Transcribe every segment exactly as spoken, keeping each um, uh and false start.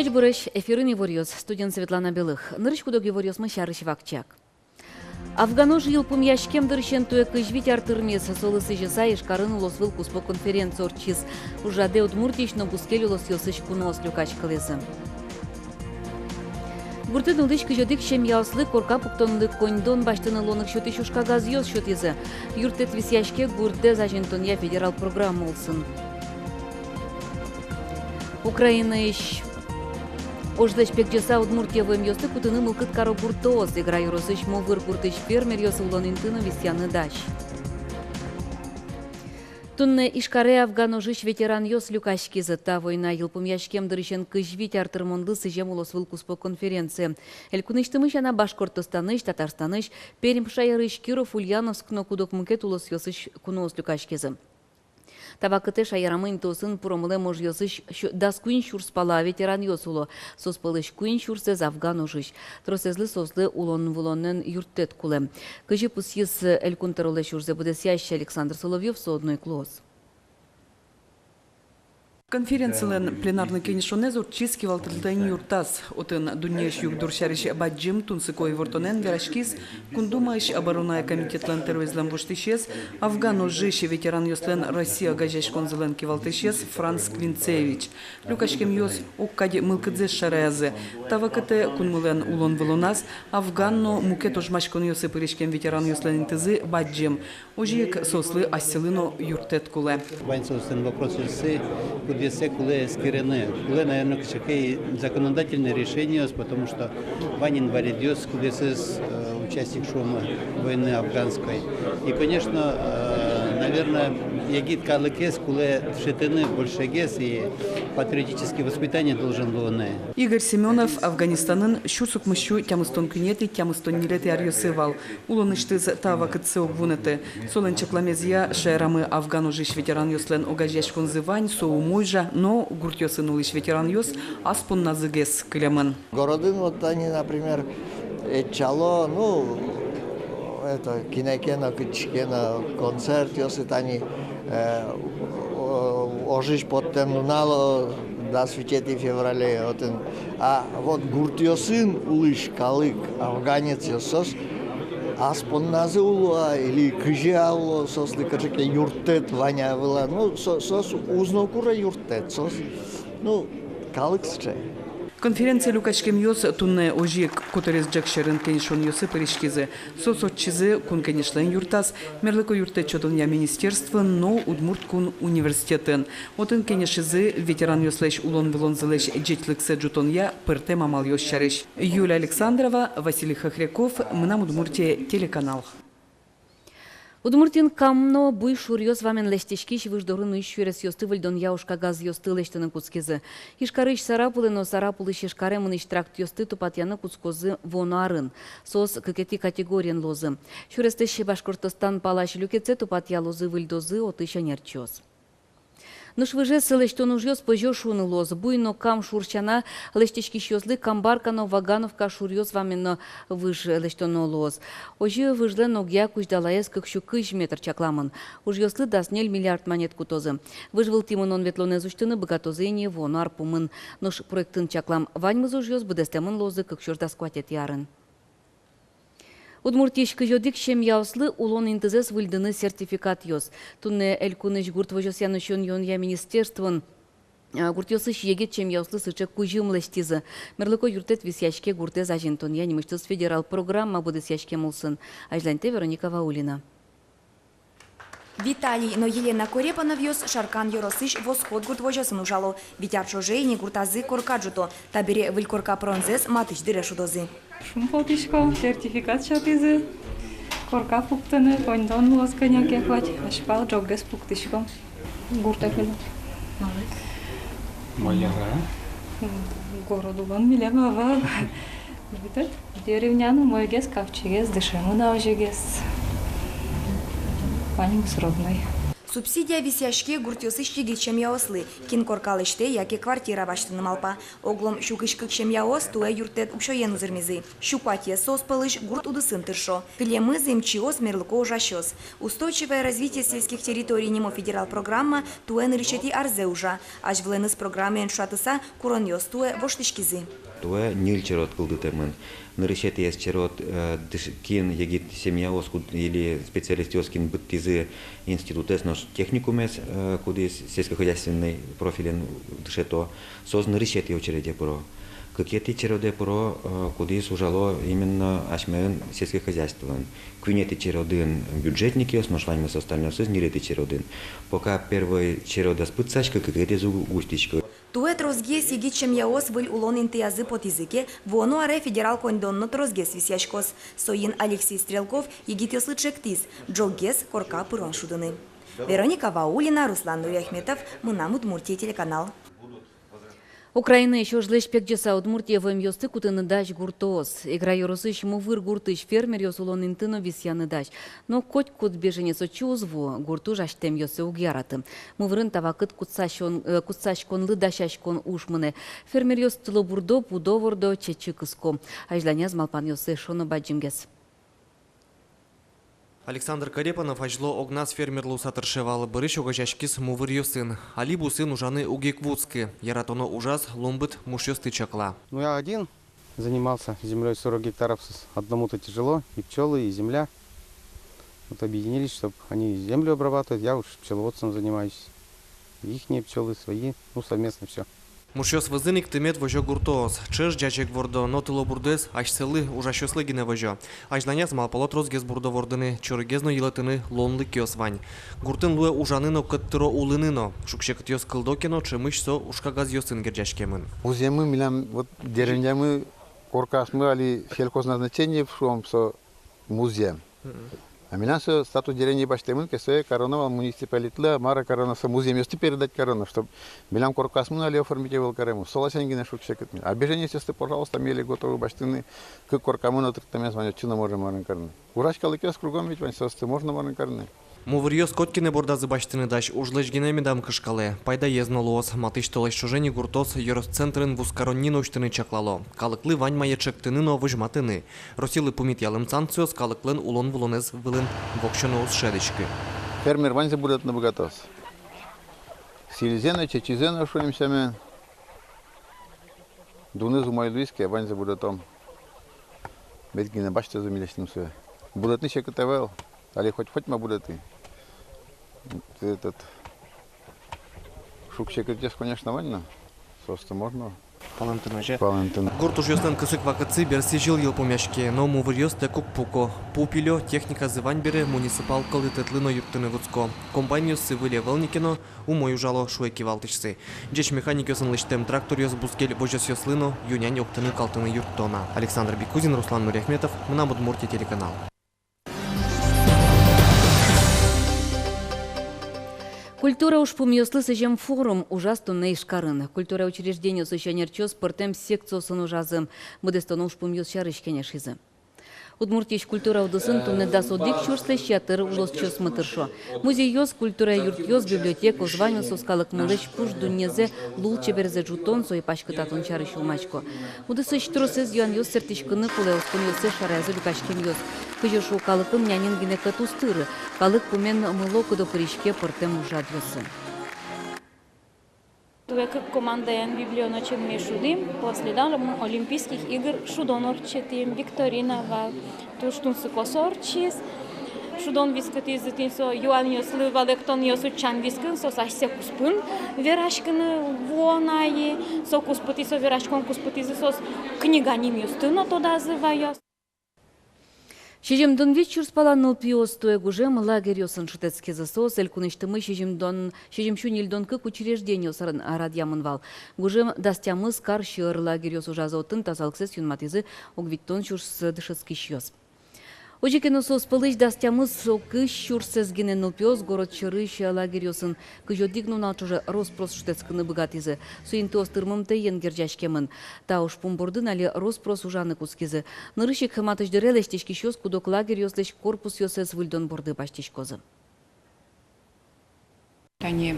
Ӟечбуресь! Эфирын иворъёс, студиын Светлана Белых. Нырысь куд-ог иворъёсмы сярысь вакчияк. Афган ож йылпумъяськем дырысен туэ кызь вить ар тырмиз. Солы сӥзьыса Ижкарын улосвыл куспо конференция ортчиз. Ужрадэ Удмуртиысь но бускель улосъёсысь куноос люкаськылӥзы. Гуртын улӥсь кызь одӥг семьяослы корка пуктонлы коньдон басьтыны луонлык сётӥсь ужкагазъёс сётӥзы. Юрттэт висъяське гуртдэс азинтонъя федерал программа улсын. Украинаысь ожлэсь пегӟыса Удмуртие вуэмъёсты кутыны мылкыд каро гуртоос. Игра ёросысь Мувыр гуртысь фермеръёс улон инты но висъяны дась. Туннэ Ижкаре Афган ожысь ветеранъёс люкаськизы. Та война йылпумъяськем дырысен кызь вить ар тырмонлы сӥзем улосвыл куспо конференция. Элькунысьтымы сяна, Башкортостанысь, Татарстанысь, Пермь шаерысь, Киров, Ульяновск но куд-ог мукет улосъёсысь куноос люкаськизы. Та вакытэ шаерамы интыосын пуромылэм ожъёсысь сю-, дас куинь сюрс пала ветеранъёс уло. Соос пӧлысь куинь сюрсэз афган ожысь. Тросэзлы соослы улон-вылонэн юрттэт кулэ. Кызьы пусйиз Элькун тӧролэсь ужзэ быдэсъясь Александр Соловьёв, со одно ик луоз. Конференцилэн пленарной кенешонэз ортчиз кивалтэтэн юртаз. Отын дуннеысь югдур сярысь бадӟым тунсыко ивортонэн вераськиз Кун Думаысь обороная комитетлэн тӧроезлэн воштӥсез, Афган ожысь ветеранъёслэн Россия огазеяськонзылэн кивалтӥсез Франц Клинцевич. Люкаськемъёс огкадь мылкыдзэс шараязы. Та вакытэ кунмылэн улон-вылоназ афган но мукет ожмаськонъёсы пыриськем ветеранъёслэн интызы бадӟым. Озьы ик соослы асьсэлы но юрттэт кулэ. Вань соослэн вопросъёссы, кудъёссэ кулэ эскерыны. Кулэ, наверно, кыӵе ке законодательное решениос, потому что вань инвалидъёс, кудъёсыз, э, участник, шуом, войны афганской. И, конечно, э, наверно, егит калыкез кулэ дышетыны большегес, и патриотическое воспитание должен луыны. Игорь Семёнов Афганистанын сюрс укмыссю тямыстон куинетӥ, тямыстон ньылетӥ аръёсы вал. Улонысьтыз та вакытсэ уг вунэты. Солэн чакламезъя, шаерамы Афган ожысь ветеранъёслэн огазеяськонзы вань, со умой ужа, но гуртъёсын улӥсь ветеранъёс ас понназыгес кылемын. Городын вот тани, например, ӧтчало, ну, это, кинэ ке но, кытчы ке но концертъёсы, тани, э, о-, ожысь поттэм нунал, о, дас витетӥ феврале, отын. А вот гуртъёсын улӥсь калык, афганецъёс, соос ас понназы уло-а, или кызьы-а уло, соослы кыӵе ке юрттэт вань-а, ӧвӧл-а, ну, со-, соос уз но куре юрттэт, соос, ну, калык сыӵе. Конференцие люкаськемъёс туннэ озьы ик котырес ӝӧк сьӧрын кенешонъёсы пыриськизы. Соос ортчизы Кун Кенешлэн юртаз, мерлыко юрттэт сётонъя министерствоын но Удмурт кун университетын. Отын кенешизы ветеранъёслэсь улон-вылонзылэсь ӟечлыксэ ӝутонъя пӧртэм амалъёс сярысь. Юлия Александрова, Василий Хохряков, «Мынам Удмуртие» телеканал. Удмуртиын Кам но Буй шуръёс вамен лэсьтӥськись выж доры нуись сюресъёсты выльдонъя ужкагазъёсты лэсьтыны кутскизы. Ижкарысь Сарапулэ но Сарапулысь Ижкаре мынӥсь трактъёсты тупатъяны кутскозы вуоно арын. Соос кыкетӥ категориен луозы. Сюресысь Башкортостан палась люкетсэ тупатъялозы, выльдозы отысь ӧнерчиос. Нош выжез лэсьтон ужъёс пӧзё шуыны луоз. Буй но Кам шур сяна, лэсьтӥськисьёслы Камбарка но Вагановка шуръёс вамен но выж лэсьтоно луоз. Озьы выжлэн огъя кузьдалаез кык сю кызь метр чакламын. Ужъёслы дас ньыль миллиард манет кутозы. Выж вылтӥ мынон-ветлонэз усьтыны быгатозы ини вуоно ар пумын. Нош проектын чаклам ваньмыз ужъёс быдэстэмын луозы кык сюрс дас куатетӥ арын. Удмуртиысь кызь одӥг семьяослы улон интызэс выльдыны сертификатъёс. Туннэ элькунысь гурт возёсъя но сиён-юонъя министерствоын, а, гуртъёсысь егит семьяослы сыӵе кузьым лэсьтӥзы. Мерлыко юрттэт висъяське гуртэз азинтонъя нимысьтыз федерал программа быдэсъяськем улсын. Азьланьтэ Вероника Ваулина. Виталий но Елена Корепановъёс Шаркан ёросысь Восход гурт возёсын ужало. Вить ар ӵоже ини гуртазы корка ӝуто. Табере выль корка пыронзэс матысь дыре шудозы. Шумпотӥсько, сертификат сётӥзы. Корка пуктыны, коньдон луоз кӧня ке кадь, азьпал ӝоггес пуктӥськом. Гуртэ кыле. Мае вара? Город улон милем ӧвӧл. Деревняын умойгес, капчигес, дышемын озьыгес. Ваньмыз родной. Субсидия висъяське гуртъёсысь егит семьяослы, кин корка лэсьтэ яке квартира басьтыны малпа. Оглом сю кызь кык семьяос туэ юрттэт уксёен узырмизы. Сю куатез соос пӧлысь гурт удысын тыршо. Кылемыз эмчиос, мерлыко ужасьёс. «Устойчивое развитие сельских территорий» нимо федерал программа туэ нырысетӥ арзэ ужа. Азьвылэныз программаен ӵошатыса, куронъёс туэ воштӥськизы. Туэ ньыль черод кылдытэмын. Нырысетӥез черод, э, дыш-, кин егит семьяос куд-, или специалистъёс, кин быдтӥзы институтэз, нош техникумез, э, кудӥз сельскохозяйственной профилен дышето, соос нырысетӥ очереде пыро. Кыкетӥ черодэ пыро, э, кудӥз ужало именно асьмелэн сельское хозяйствоын. Куинетӥ черодын бюджетникъёс, нош ваньмыз остальнойёсыз ньылетӥ черодын. Пока первой черод ӧз пытсаськы, кыкетӥез уг усьтӥськы. Туэ тросгес егит семьяос выль улон интыязы потӥзы ке, вуоно аре федерал коньдон но тросгес висъяськоз. Соин Алексей Стрелков егитъёслы ӵектӥз ӝоггес корка пырон шудыны. Вероника Ваулина, Руслан Нуриахметов, «Мынам Удмуртие» телеканал. Украинаысь ожлэсь пегӟыса Удмуртие вуэмъёсты кутыны дась гуртоос. Игра ёросысь Мувыр гуртысь фермеръёс улон инты но висъяны дась. Но котькуд беженец отчы уз вуы, гурт уж азьтэмъёссэ уг яраты. Мувырын та вакытэ кутсаськон-, э, кутсаськонлы дасяськон уж мынэ. Фермеръёс тылобурдо, пудо вордо, чечы кыско. Азьланяз малпанъёссы эшшо но бадӟымгес. Александр Корепанов азьло огназ фермер луыса тырше вал, бӧрысь огазеяськиз мувыръёсын. Али бусыын ужаны уг ик вутскы. Яратоно ужаз лумбыт мушъёсты чакла. Ну, я один занимался землёй, сорок гектаров, с-, одному-то тяжело, и пчёлы, и земля. Вот объединились, чтоб они землю обрабатывают, я уж пчеловодством занимаюсь. Ихние пчёлы, свои, ну, совместно всё. Мушъёс вӧзын ик тымет возё гуртоос. Ӵӧж ӟазег вордо, но тылобурдоез асьсэлы, ужасьёслы гинэ возё. Азьланяз малпало тросгес бурдо вордыны, чорыгез но йылэтыны луонлыкъёс вань. Гуртын луэ ужаны но, кӧт тыро улыны но. Шуг-секытъёс кылдо ке но, ӵемысь со ужкагазъёсын герӟаськемын. Музъеммы милям, вот, деревнямы, коркаосмы али сельхозназначение, шуом, со музъем. Мгм. А милям со статус деревни басьтэмын ке, сое кароно вал муниципалитетлы, а мар-а кароно, со музъемъёсты передать кароно, чтоб милям коркаосмы но али оформить ӧвӧл каремын. Со ласянь гинэ шуг-секыт милям. А беженецъёсты, пожалуйста, ми али готовы басьтыны, кык коркамы но тыртэмез вань, отчы но можем марын карыны. Ужась калыкъёс кругом ведь вань, соосты можно марын карыны. Мувыръёс котькинэ бордазы басьтыны дась, ужлэсь гинэ медам кышкалэ. Пайдаез но луоз. Матысь толэзь ӵоже ни гуртоос ёросцентрын вузкаронни но усьтыны чаклало. Калыклы вань мае ӵектыны но возьматыны. Россилы пумит ялэм санкциос калыклэн улон-вылонэз вылын воксё но уз шӧдӥськы. Фермер ваньзэ будэтыны быгатоз. Сӥльзэ но, чечызэ но, шуэм сямен. Дуныз умой луиз ке, ваньзэ будэтом. Мед гинэ басьтозы милесьтым сое. Будэтыны секыт ӧвӧл. Али хоть, хоть ма будэтэ. Этот, шуг-секытъёс, конечно, вань но, соосты можно палэнтыны, озьы-а? Палэнтыны. Гурт ужъёслэн кысык вакытсы бер сӥзьыл йылпумъяське, но мувыръёс тэк уг пуко. Пу пилё, техниказы вань бере, муниципал кылдытэтлы но юрттыны кутско. Комбайнъёссы выль ӧвӧл ни ке но, умой ужало, шуэ кивалтӥсьсы. Ӟеч механикъёсын лэсьтэм тракторъёс бускель возёсъёслы но ю-нянь октыны-калтыны юртто на. Александр Бекузин, Руслан Нуриахметов, «Мынам Удмуртие» телеканал. Культура ужпумъёслы сӥзем форум ужаз туннэ Ижкарын. Культура учреждениосысь ӧнерчиос пӧртэм секциосын ужазы, быдэстоно ужпумъёс сярысь кенешизы. Удмуртиысь культура удысын туннэ дас одӥг сюрслэсь ятыр улосчиосмы тыршо. Музейёс, культура юртъёс, библиотекаос вань, соос калыкмылэсь пуш дуннезэ, лулчеберзэ ӝутон, сое паськытатон сярысь сюлмасько. Удысысь тросэз юанъёс сэрттӥськыны кулэ, осконъёссэс шараязы люкаськемъёс. Кызьы шуо, калыкын няньын гинэ кӧт уз тыры, калык пумен мыло-кыдо пыриське пӧртэм ужрадъёсы. Туэ кык командаен библионочен ми шудӥм, по следам Олимпийских игр шудон ортчытӥм, викторина вал, туж тунсыко со ортчиз. Шудон вискытӥзы тӥни со юанъёслы валэктонъёс утчан вискын, соос асьсэ куспын вераськыны вуо на ини, со куспытӥ, со вераськон куспытӥзы соос книга нимъёсты но тодазы ваё. Сизьымдон вить сюрс пала нылпиос туэ гужем лагерьёсын шутэтскизы. Соос элькунысьтымы сизьымдон, сизьым сю ньыльдон кык учреждениосын радъямын вал. Гужем дас тямыс кар сьӧр лагерьёс ужазы, отын тазалыксэс юнматӥзы ог витьтон сюрс дышетскисьёс. Озьы ке но, соос пӧлысь дас тямыс, со кызь сюрсэз гинэ нылпиос город сьӧрысь лагерьёсын кызь одӥг нунал ӵоже рос-прос шутэтскыны быгатӥзы. Со интыос тырмымтэен герӟаськемын. Та ужпум бордын али рос-прос ужаны кутскизы. Нырысь ик матысь дыре лэсьтӥськисьёс куд-ог лагерьёслэсь корпусъёссэс выльдон борды басьтӥськозы. Тани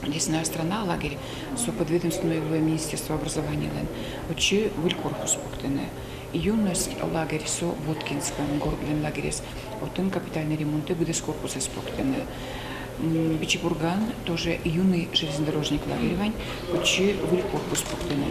«Лесная страна» лагерь, со подведомственной луэ Министерство образованиялэн. Отчы выль корпус пуктыны. «Юность» лагерь, со Воткинскын, гордлэн лагерез. Отын капитальный ремонтэ быдэс корпусэз пуктыны. М, Пичи Пургаын тоже «Юный железнодорожник» лагерь вань, отчы выль корпус пуктыны.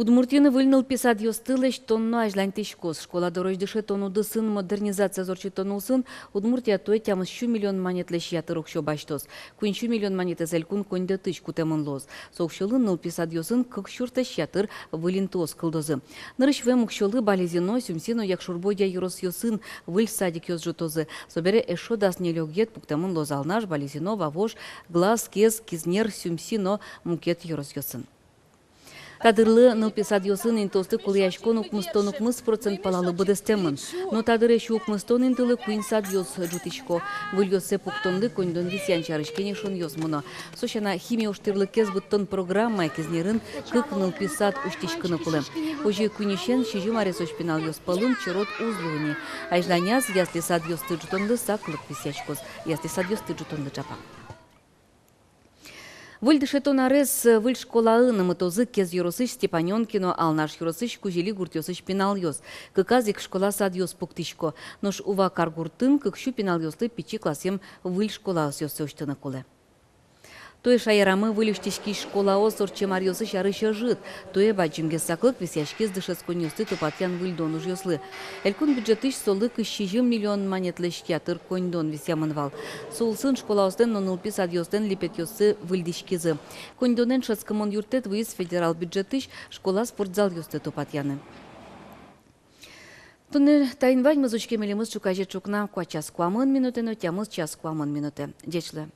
Удмуртиын выль нылпи садъёсты лэсьтон но азьланьтӥськоз. Школа дорозь дышетон удысын модернизациез ортчытон улсын Удмуртия туэ тямыс сю миллион манетлэсь ятыр уксё басьтоз. Куинь сю миллион манетэз элькун коньдэтысь кутэмын луоз. Со уксёлы нылпи садъёсын кык сюрслэсь ятыр выль интыос кылдозы. Нырысь вуэм уксёлы Балезино, Сюмси но Якшур-Бӧдья ёросъёсын выль садикъёс ӝутозы. Собере эшшо дас ньыль огъет пуктэмын луоз Алнаш, Балезино, Вавож, Глаз, Кез, Кизнер, Сюмси но мукет ёросъёсын. Та дырлы нылпи садъёсын интыосты кулэяськон укмыстон укмыс процент палалы быдэстэмын. Но та дыре сю укмыстон интылы куинь садъёс ӝутӥсько. Выльёссэ пуктонлы коньдон висъян сярысь кенешонъёс мыно. Со сяна, химия ужтӥрлыкез быдтон программая Кизнерын кык нылпи сад усьтӥськыны кулэ. Озьы куиньысен сизьым аресозь пиналъёс пӧлын черод уз луы ни. Азьланяз ясли садъёсты ӝутонлы саклык висъяськоз. Ясли садъёсты ӝутонлы чапак. Выль дышетон арез выль школаын ымытозы Кез ёросысь Степанёнкино, Алнаш ёросысь Кузили гуртъёсысь пиналъёс. Кыказ ик школа садъёс пуктӥсько. Нош Ува каргуртын кык сю пиналъёслы пичи классъем выль школаосъёссэ усьтыны кулэ. Туэ шаерамы выль усьтӥськись школаос ортчем аръёсы сярысь ӧжыт. Туэ бадӟымгес саклык висъяськиз дышетсконъёсты тупатъян-выльдон ужъёслы. Элькун бюджетысь солы кызь сизьым миллион манетлэсь ятыр коньдон висъямын вал. Со улсын школаослэн но нылпи садъёслэн липетъёссы выльдӥськизы. Коньдонэн шӧдскымон юрттэт вуиз федерал бюджетысь школа спортзалъёсты тупатъяны. Туннэ таин ваньмыз. Учке милемыз ӵуказе ӵукна куать час куамын минутэ но тямыс час куамын минутэ. Ӟеч луэ.